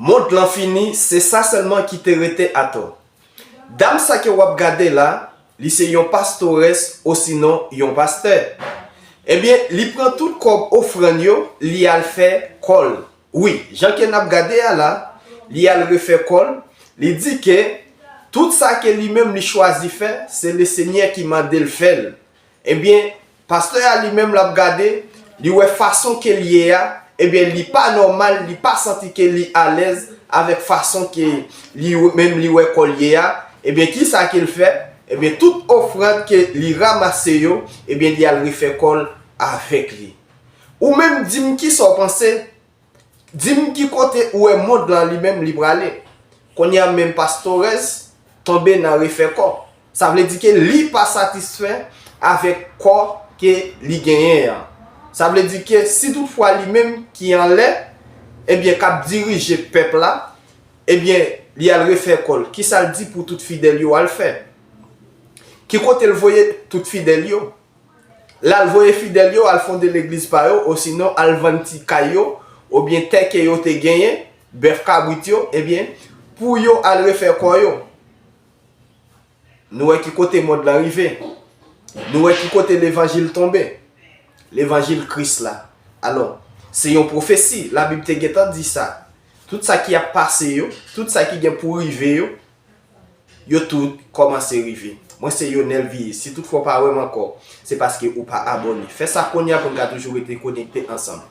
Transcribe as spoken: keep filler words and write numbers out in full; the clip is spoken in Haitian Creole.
Mond lan fini, se sa sèlman ki te rete atò. Dam sa ke w ap gade la, li se yon pastorès osinon yon pastè. Ebyen, li pran tout kòb ofrann yo, li al fè kò l. Wi, jan ke n ap gade a la, li al refè kò l, li di ke tout sa ke li menm li chwazi fè, se Lesenyè ki mande l fè l. Ebyen, pastè a li menm l ap gade, li wè fason ke l ye a, ebyen, li pa nòmal, li pa santi ke li alèz avèk fason ke li menm li wè kò l ye a. Ebyen, kisa ke l fè? Ebyen, tout ofrann ke li ranmase yo, ebyen, li al refè kò l avèk li. Ou menm, di m kisa w panse? Di m ki kote ou wè mond lan li menm li prale. Kounye a menm pastorès tonbe nan refè kò. Sa vle di ke li pa satisfè avèk kò ke li genyen an. Sa vle di ke si toutfwa li menm ki anlè, ebyen k ap dirije pèp la, ebyen li al refè kò l. Kisa l di pou tout fidèl yo al fè? Ki kote l voye tout fidèl yo? L al voye fidèl yo al fonde legliz pa yo, osinon al vann ti kay yo, oubyen tè ke yo te genyen, bèf kabrit yo, ebyen, pou yo al refè kò yo. Nou wè ki kote mond lan rive. Nou wè ki kote levanjil tonbe. Levanjil Kris la. Alò, se yon pwofesi, Labib te gentan di sa. Tout sa ki ap pase yo, tout sa ki gen pou rive yo, yo tout kòmanse rive. Mwen se Yonel Viyé. Si toutfwa w pa wè m ankò, se paske ou pa abòne. Fè sa kounye a pou n ka toujou rete konekte ansanm.